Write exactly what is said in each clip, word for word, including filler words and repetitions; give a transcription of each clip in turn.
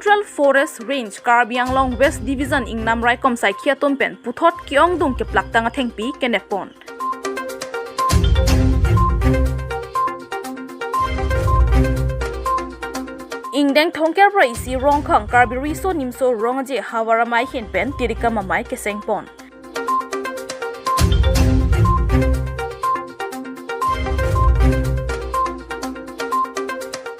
Central Forest Range, Karbi Anglong West Division ingnam raikom saikhi atum pen puthot ke-ongdung keplaktang athengpi kenep pon. Ingdeng thongker ra isi Rongkhang Karbi Riso Nimso Rong Aje Havar Amei ahin pen tirikam amei keseng pon.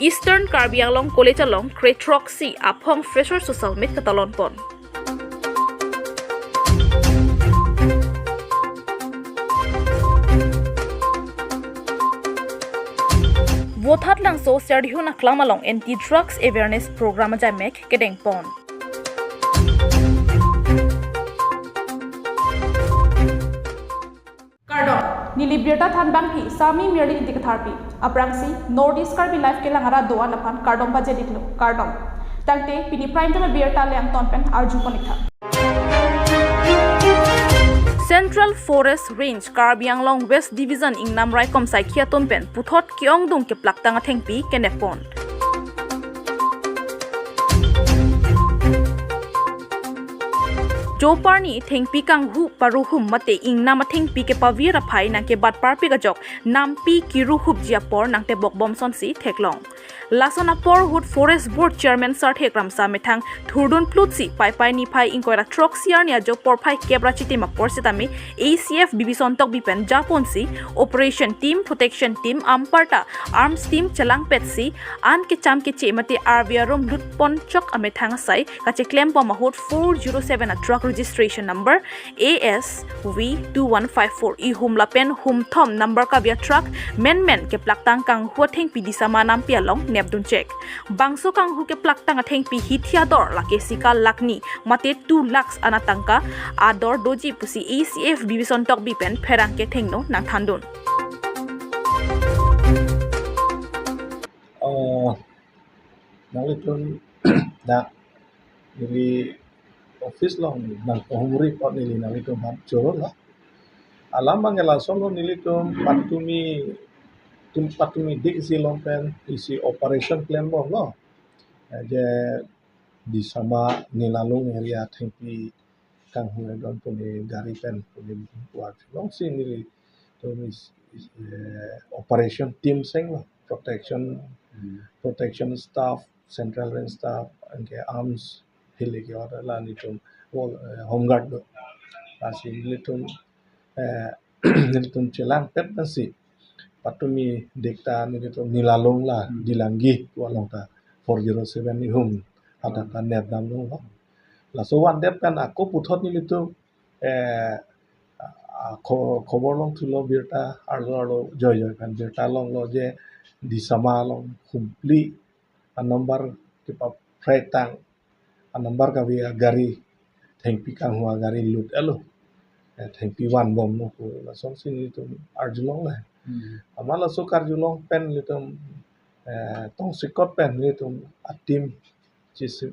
Eastern Karbi Anglong College along kre throksi aphong Fresher Social Meet katalon pon. Vothatlangso Serdihun Aklam along Anti Drugs Awareness Program ajaimek kedeng pon. Kardom, neli birta thanbangpi Sami Mirli Ingti Katharpi. Aphrangsi North East Karbi Live kelang arat do-an aphan kardom pajir-iklo, kardom. Tangte pini Prime Time abirta le-angton pen arju pon-ik tha. Central Forest Range, Karbi Anglong West Division ingnam raikom saikhi atum pen puthot ke-ongdung keplaktang athengpi kenep pon. Joparni thengpi kanghu paruhum mate ingnam athengpi kepavir aphai nangkebat parpik ajok nampi kiruhupji apor nangtebok bom asonsi theklong. Lason apor ahut Forest Board Chairman Sarthe Kramsa methang thurdun plutsi Paipai niphai ingkoi ra throksi arni ajo porphai kep ra chitim apor sitame A C F Bibison Tokbi pen japonsi operation team, protection team, amparta arms team chelangpetsi an kecham keche mate arve arum lutpon chok amethang asai kacheklem bom ahut four zero seven a truck registration number A S V two one five four ihum lapen humthom number kave a truck menmen keplaktang kanghu athengpi Disama nampi along nepdun chek. Bangso kanghu keplaktang athengpi hithi ador lake sika lakh ni mate two lakhs ana tangka ador doji pusi A C F Bibison Tokbi pen pherangke thengno nangthandun. Oh, nanglitum dak neli office along nangkehumri apot neli nanglitum aphan choro lo. Alam abang ke lasonlo, nelitum patumi, tum patumi dik isi along pen isi operation klem bomlo. Eh, je Disama Nilalung area thengpi kanghu edon pune gari pen pune buat longsi nelitum is, is, eh, operation team senglo, protection, Hmm. protection staff, Central Range staff, anke arms, hili ke order la nelitum all, eh, home guard do. Lasi nelitum, eh, nelitum chelangpet nasi patumi dik ta nelitum Nilalung la Hmm. Dilanggi pu along ta four zero seven ihum hadak ta nepdam longlo. Laso vandet pen ako puthot nelitum, eh, a, kho-, khobor longthulo birta arlo arlo joi joi pen birta longlo je Disama along humpli a number kepaphretang a number kave a gari thengpi kanghu a gari lut-etlo. Eh, thengpi van bomlo pu lasonsi nelitum arjulongle. Hmm. Amat laso karjulong pen nelitum, eh, tongsekot pen nelitum a team chesi-,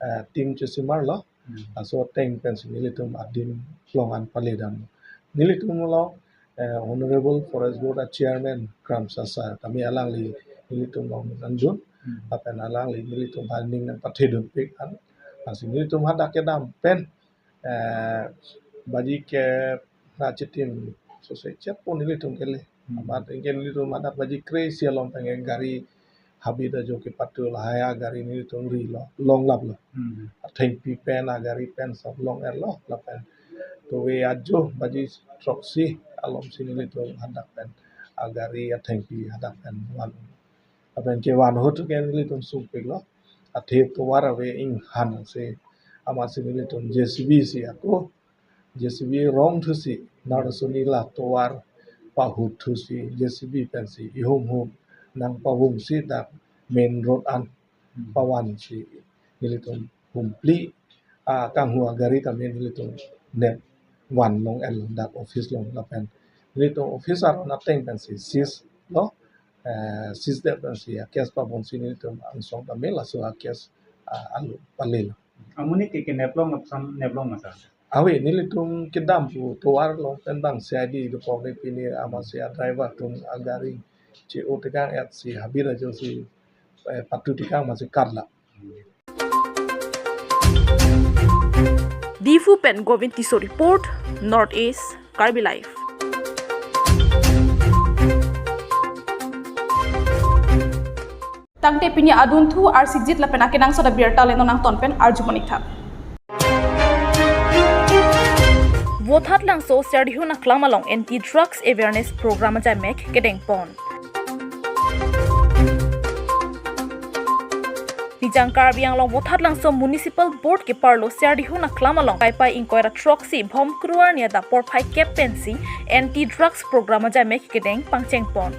eh, team chesimarlo. Hmm. Laso ateng pensi nelitum adim along an paledam. Nelitum along, eh, Honorable Forest Board a Chairman Kramsa Sar, kami alangli nelitum along nangdun, Hmm. lapen alangli nelitum aphan ning nangpathedunpik an. Lasi nelitum hadak kedam pen, eh, baji kep ra chitim sose chet pon nelitum kele. Hmm. Amat anke nelitum hadak baji kre isi along pen gari habit ajo kepatu lahai a gari nelitum rilo, longlaplo. Hmm. Athengpi pen a gari pen sab long-etlo lapen. Towe ajo baji throksi alomsi nelitum hadak pen a gari athengpi hadak pen van. Lapen kevan ahut ke nelitum sungpiklo. Athe tovar ave inghan si amatsi nelitum J C B si ako J C B rong thusi, narasoni la tovar pahut thusi, J C B pensi ihum hum nangpavungsi dak main road an Hmm. pavansi nelitum humpli, ah, kanghu a gari tame nelitum nepvan long-etlo dak office along lapen nelitum officer ateng pensi seize lo, eh, seize det pensi a case pabonsi nelitum angsong tame laso a case, ah, alu palelo. Amonit ke, ke neplong apsan neplong masa? Ave, nelitum kedam pu tovar along pen bang C I D dokok ne pini amatsi a driver atum a gari che-o tekang-etsi habit ajosi, eh, patu tekang amatsi karla. Diphu pen Govind Tisso report, North East Karbi Live. Tangte pini adunthu arsikjit lapen akenangsot abirta le non nangton pen arju monik tha. Vothatlangso Serdihun aklam along anti drugs awareness program ajaimek kedengpon. Nijang Karbi Anglong Vothatlangso Municipal Board keparlo Serdihun aklam along Paipai ingkoi ra throksi Bhomkruar ni adap porphai kep pensi anti drugs program ajaimek kedeng pangchengpon.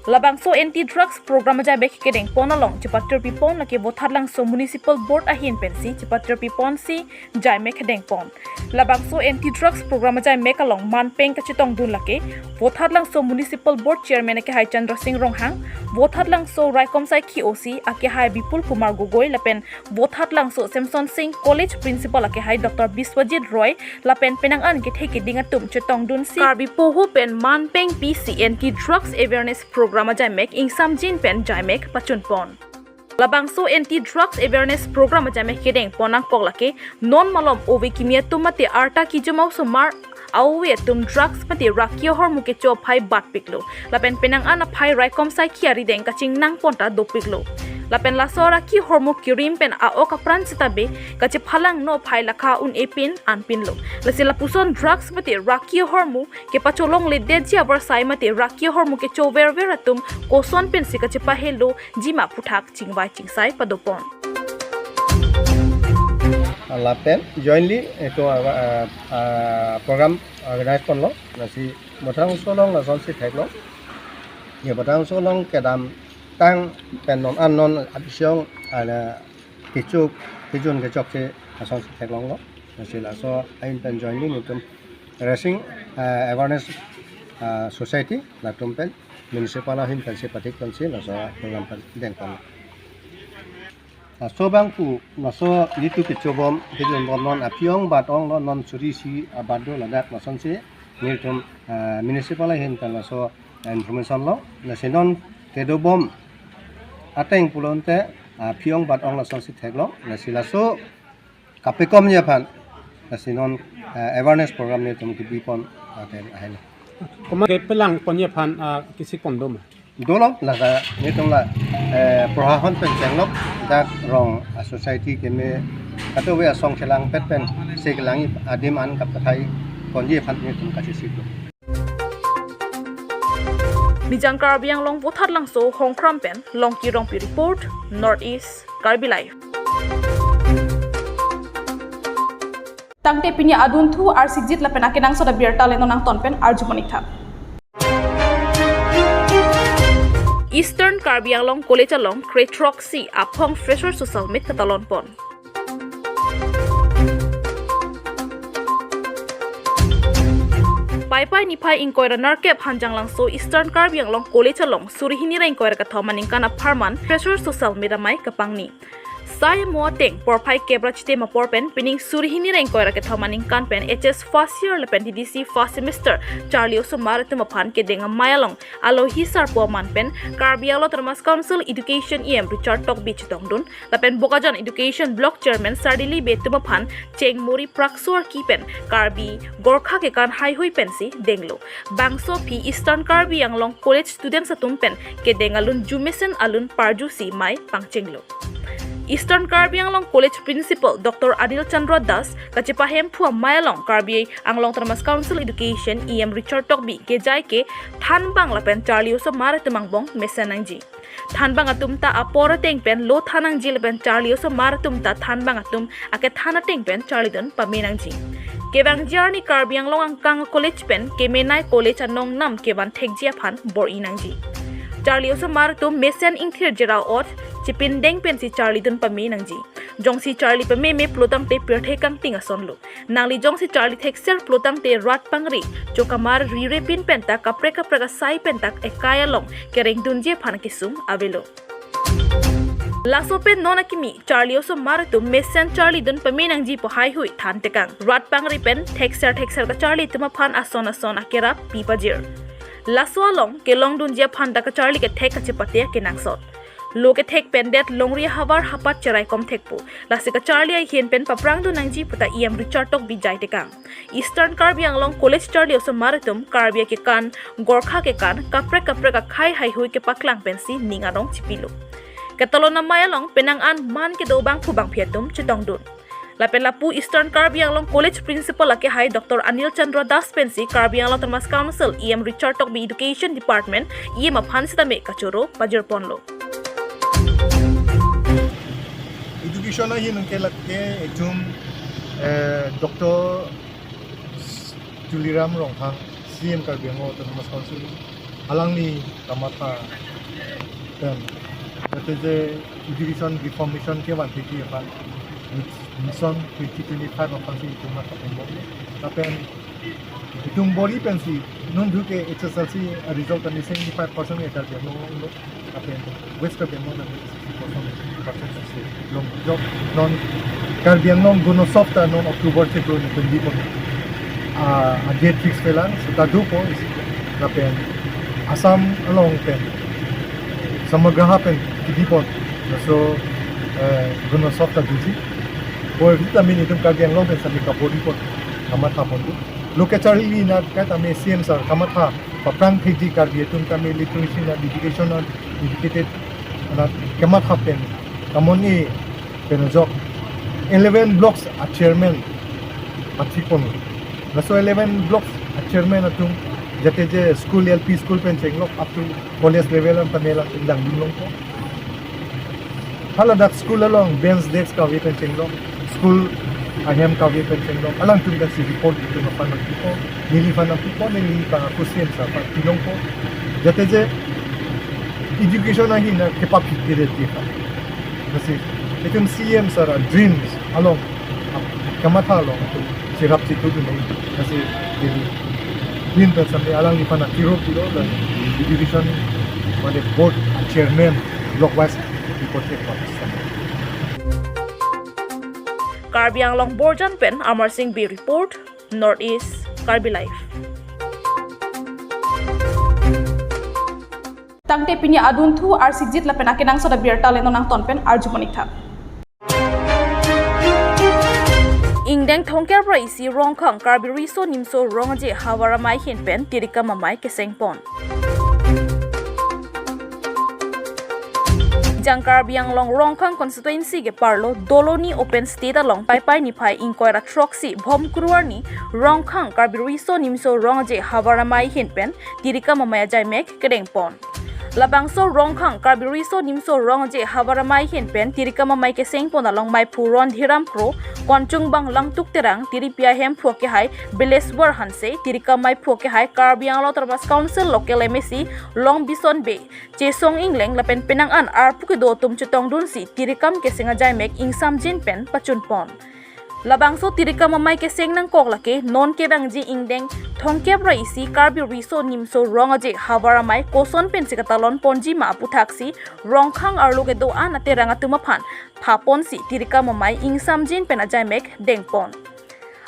Labangso anti drugs program ajaimek kedengpon along chepatirpipon lake Vothatlangso Municipal Board ahin pensi chepatirpiponsi jaimek kedengpon. Labangso anti drugs program ajaimek along manpeng kachetongdun lake Vothatlangso Municipal Board Chairman akehai Chandra Singh Ronghang, Vothatlangso Raikom Saikhi O C akehai Bipul Kumar Gogoi lapen Vothatlangso Samson Singh College Principal akehai Doctor Biswajit Roy lapen penang an kethe keding atum chetongdunsi Karbi poho pen manpeng pisi anti drugs awareness program ajaimek ingsamjin pen jaimek pachunpon. Labangso anti drugs awareness program ajaimek kedengpon nangkok lake non malom ove kimi atum mate arta kijumau somar ove atum drugs mate raki ahormu kecho aphai batpiklo. Lapen penang an aphai raikom saikhi arideng kachingnangpon ta dopiklo. Lapen laso raki ahormu kirim pen a-ok apran seta be kachephalangno aphai lakha un-e pin anpinlo. Lasi lapuson drugs mate raki ahormu kepacholongledetji avarsai mate raki ahormu kecho verver atum koson pensi kachepahelo jima aphuthak chingvai chingsai padopon. Lapen jointly itu, ah, ah, program organize ponlo, lasi Vothatlangso along lasonsi theklong. Ye Vothatlangso along kedamtang pen non an non abisong ala kichuk kijun kichokche lasonsi theklonglo. Lasi laso ahin pen jointly nelitum Racing, ah, Awareness, ah, Society latum pen municipal ahin pensi pathik pensi laso program pen dengpon. Laso abang pu, laso nelitum kechobom, kejunbom non aphi-ong bat-onglo, non suri isi abat do ladak lasonsi nelitum, ah, municipal ahin pen laso information lo. Lasi non kedobom ateng pulote, ah, aphi-ong bat-ong lasonsi theklong. Lasi laso kapekomji aphan, lasi non, eh, awareness program nelitum kebipon, ah, pen ahelo. Komat kepelangponji aphan, ah, kesikpon doma? Dolo, laka nelitum la, eh, prohahon pen chenglok, dak rong, ah, society keme, kadokave asong chelangpet pen, sekelang adim an kapataiponji aphan nelitum kachesik do. Nijang Karbi Anglong Vothatlangso Hongkram pen Longki Rongpi report, North East Karbi Live. Tangte pini adunthu arsikjit lapen akenangsot abirta le non nangton pen arju monik tha. Eastern Karbi Anglong College along kre throksi aphong Freshers Social Meet katalonpon. Paipai niphai ingkoi ra nerkep Hanjanglangso Eastern Karbi Anglong College along suri hini ra ingkoi ra kethom aningkan apharman Freshers Social Meet amei kapangni. Sai amo ateng porphai kep ra chitim apor pen pining suri hini ra ingkoi ra kethom aningkan pen H S first year lapen T D C first semester charli osomar atum aphan kedeng amei along alohi sarpo aman pen Karbi Anglong Autonomous Council Education E M Richard Tokbi chetongdun lapen Bokajan Education Block Chairman Sardili Bey atum aphan cheng muri prakso arki pen Karbi Gorkha kekan haihui pensi denglo. Bangso aphi Eastern Karbi Anglong College students atum pen kedeng alun jumesen alun parjusi mei pangchenglo. Eastern Karbi Anglong College Principal Doctor Adil Chandra Das kachepahemphu amei along Karbi Anglong Autonomous Council Education E M Richard Tokbi kejai ke thanbang lapen charli osomar atum angbong mesen nangji. Thanbang atum ta apor ateng pen lo than nangji lapen charli osomar atum ta thanbang atum akethan ateng pen charlidun pame nangji. Kevangji arni Karbi Anglong angkang college pen kemenei college anong nam kevan thekji aphan bor-i nangji. Charli osomar atum mesen ingthir jera ot chepindeng pensi charlidun pame nangji. Jongsi charli pameme pulotangte pirthe kangting asonlo. Nangli jongsi charli thekser pulotangte rat pangri, chokamar rire pin pen ta kaprek kaprek asai pen ta ekai along kerengdunji aphan kesung avelo. Laso pen non akimi charli osomar atum mesen charlidun pame nangji pu haihui thantekang. Rat pangri pen thekser thekser kacharli atum aphan ason ason akerap pipajir. Laso along kelongdunji aphan ta kacharli kethek kachepate akenangsot. Lo kethek pen det longri ahavar hapat cheraikom thekpo. Lasi kacharli ahin pen paprangdun nangji pu ta E M Richard Tokbi jai tekang. Eastern Karbi Anglong College charli osomar atum Karbi akekan, Gorkha akekan, kaprek kaprek akhei heihui kepaklang pensi ning arong chipilo. Ketalon amei along penang an man kedo bangphu bangphi atum chetongdun. Lapen lapu Eastern Karbi Anglong College Principal akehai Doctor Anil Chandra Das pensi Karbi Anglong Autonomous Council E M Richard Tokbi Education Department E M aphan sitame kachoro pajirponlo. Education ahin ke lake itum, eh, Doctor Tuliram Ronghang, C M Karbi Anglong Autonomous Council, alangli kamatha pen, that is a education reformation kevan thekji aphan, Mission twenty twenty-five aphansi itum matha pen bor-i. Lapen itum bor-i pensi, non dhu ke H S L C result ani seventy-five percent ke Karbi Anglong lo. Lapen West Karbi Anglong ta sixty percent, percent ase. Long job non Karbi Anglong Gunosopta non October si pro ni twenty pon. Ah, a date fix pelang, seta do po isi. Lapen Assam along pen, Samagraha pen kidi pon. So, eh, Gunosopta duji. Por vitamin itum Karbi Anglong pen sami kabor-i pon. Kamatha pon do. Lo kacharli na kaita me C M sir kamatha paprang thekji Karbi atum tame literacy na education na educated na kematha pen kamon-e pen ajok eleven blocks a chairman pathipon. Laso eleven blocks a chairman atum jate je school, L P school pen chenglok up to college level an tame lang langdun longpo. Hala dak school along bench desk kave pen chenglok, school ahem kave pen chenglok, alangtum pensi report itum aphan nangpipo, neliphan nangpipo, neli pa question sa pa pilongpo. Jate je education ahin na kepaphit kere tipa. Lasi itum C M sir a dreams along, kamatha along itum cherap chitu dun nai. Lasi neli nin pen sami alangliphan na tiro pilo dan education mane board chairman block wise report ke pa. Karbi Anglong Borjan pen Amar Singh Bey report, North East Karbi Live. Tangte pini adunthu arsikjit lapen akenangsot abirta le non nangton pen arju monik tha. Ingdeng thomkep ra isi Rongkhang Karbi Riso Nimso Rong Aje Havar Amei ahin pen tirikam amei kesengpon. Jang Karbi Anglong Rongkhang constituency ke-arlo Doloni open stage along Paipai niphai ingkoi ra throksi Bhomkuru arni Rongkhang Karbi Riso Nimso Rong Aje Havar Amei ahin pen tirikam amei ajaimek kedengpon. Labangso Rongkhang Karbi Riso Nimso Rong Aje Havar Amei ahin pen tirikam amei kesengpon along meiphu Rondhiram Kro, konchungbang Langtuk Terang, tiripi ahemphu akehai Bileswar Hanse, tirikam meiphu akehai Karbi Anglong Autonomous Council Local M A C Longbison Bey, Chesong Engleng lapen penang an arpu kedo atum chetongdunsi tirikam keseng ajaimek ingsamjin pen pachunpon. Labangso tirikam amei keseng nangkok lake non kevangji ingdeng thomkep ra isi Karbi Riso Nimso Rong Aje Havar Amei koson pensi katalon ponji ma aputhaksi Rongkhang arlo kedo-an aterang atum aphan thaponsi tirikam amei ingsamjin pen ajaimek dengpon.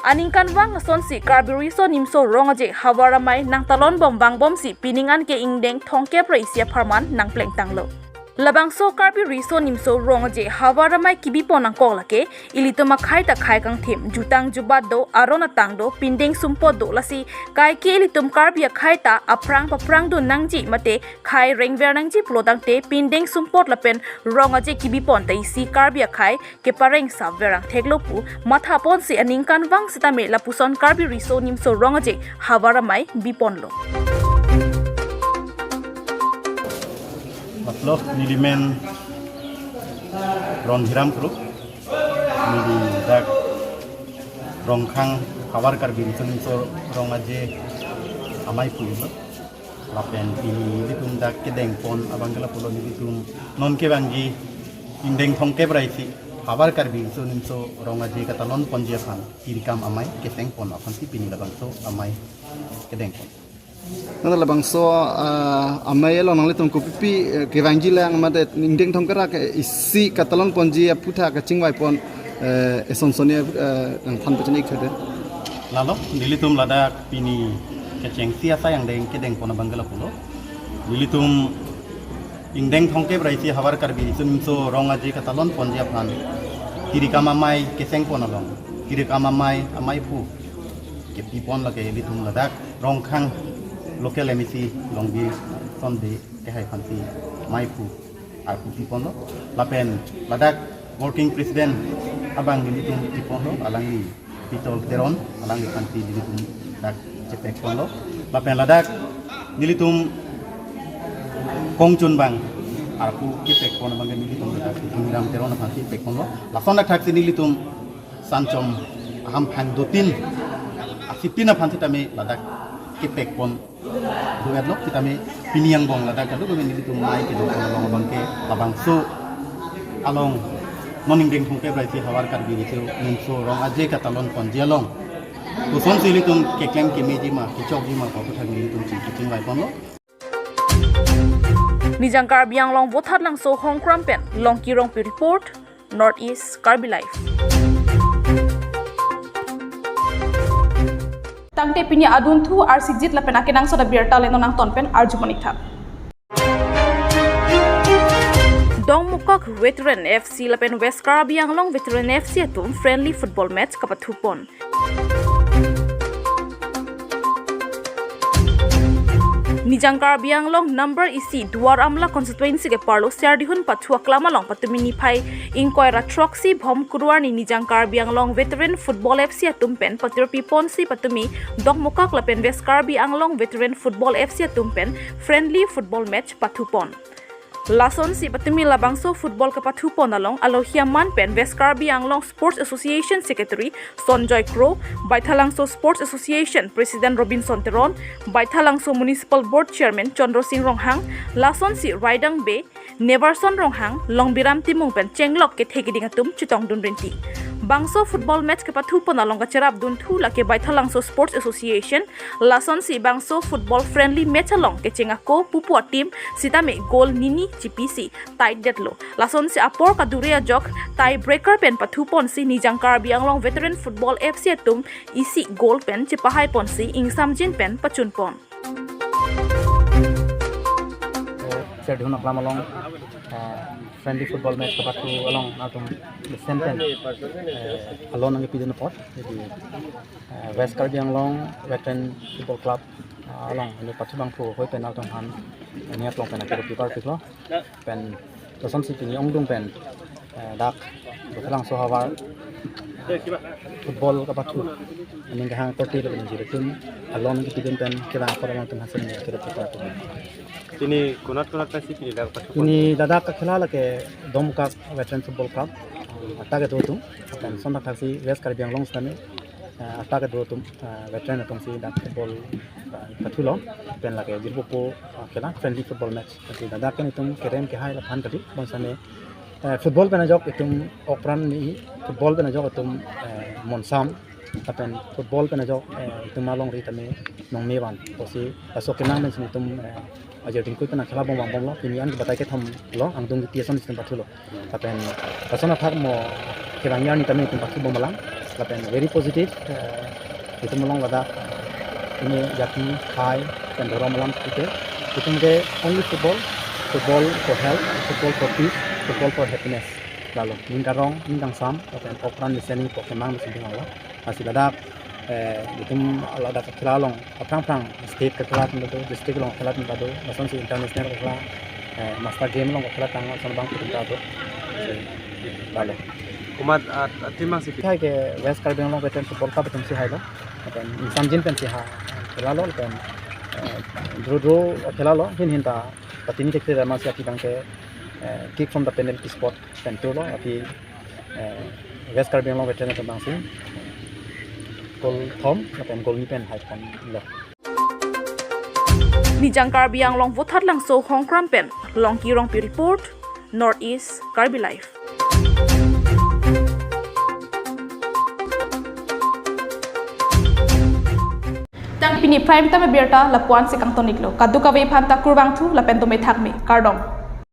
Aningkanvang asonsi Karbi Riso Nimso Rong Aje Havar Amei nangtalon bom vangbomsi pining an ke ingdeng thomkep ra isi apharman nangplengtanglo. Labangso Karbi Riso Nimso Rong Aje Havar Amei kebipon nangkok lake ilitum akhei ta khei kangthim, jutang jubat do, aron atang do, pindeng sumpot do, lasi kaike ilitum Karbi akhei ta aphrang paphrangdun nangji mate khei rengver nangji pulotangte pindeng sumpot lapen rong aje kebipon ta isi Karbi akhei kepareng sapver angthek lo pu mathaponsi aningkanvang sitame lapuson Karbi Riso Nimso Rong Aje Havar Amei biponlo. Matlo, neli men Rondhiram Kro, neli dak Rongkhang Havar Karbi Riso Nimso Rong Aje Amei pu-iklo. Lapen pini nelitum dak kedengpon abang ke lapulo nelitum non kevangji ingdeng thomkep ra isi Havar Karbi Riso Nimso Rong Aje katalon ponji aphan tirikam amei kesengpon aphansi pini labangso amei kedengpon. Nang labangso, ah, amei along nanglitum kopipi, eh, kevangji lang mate ingdeng thomkep ra ke isi katalon ponji aputhak kachingvaipon, eh, eson soni, eh, nangthan pachini ik tha de. Lalo, nelitum ladak pini kechengsi asai angdeng kedengpon abang ke lapulo. Nelitum Ingdeng thomkep ra isi Havar Karbi Riso Nimso Rong Aje katalon ponji aphan tirikam amei keseng pon along tirikam amei, amei aphu kepi pon lake ilitum ladak Rongkhang local M A C Longbison Bey kehai aphansi amei aphu arpu pi ponlo. Lapen ladak working president abang nelitum pi ponlo, alangli Pitol Teron, alangli aphansi nelitum dak chepek ponlo. Lapen ladak nelitum kongchun abang arpu kepek pon abang nelitum dak Tumiram Teron aphansi pek ponlo. Lason dak thaksi nelitum sanchom ahamphang dotin asitin aphan sitame ladak kepek pon duet lo, sitame pini angbong ladak kado kami nelitum amei kedo along abang ke labangso along non ingdeng thomkep ra isi Havar Karbi Riso Nimso Rong Aje katalon ponji along kosonsi ilitum keklem kemeji ma kechokji ma pu aphuthak nelitum chingki chingvai ponlo. Nijang Karbi Anglong Vothatlangso Hongkram pen Longki Rongpi report, North East Karbi Live. Tangte pini adunthu arsijit lapen akenangsot abirta le non nangton pen arju monit tha. Dongmukak Veteran F C lapen West Karbi Anglong Veteran F C atum friendly football match kapathu pon. Nijang Karbi Anglong number isi Duar Amla constituency ke parlo Siardihun pathu aklam along patumi niphai ingkoi ra throksi Bhomkuru arni Nijang Karbi Anglong Veteran Football F C atum pen patirpi ponsi patumi Dongmukak lapen West Karbi Anglong Veteran Football F C atum pen friendly football match pathu pon. Lasonsi patumi labangso football kapathu pon along alohi aman pen West Karbi Anglong Sports Association Secretary Sonjoy Kro, Baithalangso Sports Association President Robinson Teron, Baithalangso Municipal Board Chairman Chandra Singh Ronghang, lasonsi Raidang Bey, Neverson Ronghang, Longbiram Timung pen chenglok kethe keding atum chetongdun rinti. Bangso football match kapathu pon along kacherap dunthu lake Baithalangso Sports Association, lasonsi bangso football friendly match along kecheng ako pupu a-team sitame goal nini chipisi tie detlo. Lasonsi apor kadure ajok tie breaker pen pathu ponsi Nijang Karbi Anglong Veteran Football F C atum isi goal pen chepahai ponsi ingsamjin pen pachun pon. Siardihun aklam along, eh, friendly football match kapathu along nangtum mesen pen, eh, along nangpi dun apot. Jadi, eh, West Karbi Anglong Veteran Football Club, eh, along ini pathu abangphu hoi pen nangtum aphan ini aklong pen akero pipar piklo. Pen lasonsi pini ongdung pen, eh, dak Vothatlangso havar football kapathu aning kehang torti lapen jiritum along kipi dun pen kevang apor along atum hasen ni kira kita tu. Pini konat konat pensi pini dak pathu? Pini dak akhela lake Dongmukak Veteran Football Club, eh, atta kedo atum, lapen lason thakthaksi West Karbi Anglong sitame, eh, atta kedo atum, eh, veteran atumsi dak football, eh, pathulo, pen lake jirpo po, eh, akhela friendly football match. Jadi dak ke itum kerem kehai laphan kali, bangsa ne, eh, football pen ajok itum okpran ni, football pen ajok itum, eh, monsam, lapen football pen ajok, eh, itum alongri tame nongmevan. Pusi laso kenang pen si itum, eh, ajir dingkui pen akhela bom bom lo, pini an batai kethom lo, angdung T S M system pathulo. Lapen lason athak mo kevang arni tame itum pathu bom alang. Lapen very positive, eh, itum along ladak ini jati, khei, pen dhorom alam kite. Itum ke only football, football for health, football for peace, football for happiness. Lalo, ning karong, ning kangsam, lapen okpran mesen ni pokemang mesen ding lo. Lasi ladak, eh, itum ladak akhela along aphrang aphrang state akhela atum do, district along akhela atum do, lasonsi international akhela, eh, master game along akhela tang lason abang atum do. Lalo. Komat, ah, team angsi pi? Hai ke West Karbi Anglong Veteran Football Club atumsi hailo. Lapen ingsamjin pensi ha, akhela lo, lapen, eh, draw draw akhela lo, hin hin ta patini thekthedam si aphi abang ke, eh, kick from the penalty spot pen thurlo, aphi, eh, West Karbi Anglong Veteran atum abangsi goal thom lapen goal ni pen hai ponlo. Nijang Karbi Anglong Vothatlangso Hongkram pen Longki Rongpi report, North East Karbi Live. Tang pini prime time abirta lapu-an si kangton iklo. Kadokave aphan ta kurvangthu lapen dome thakme. Kardom.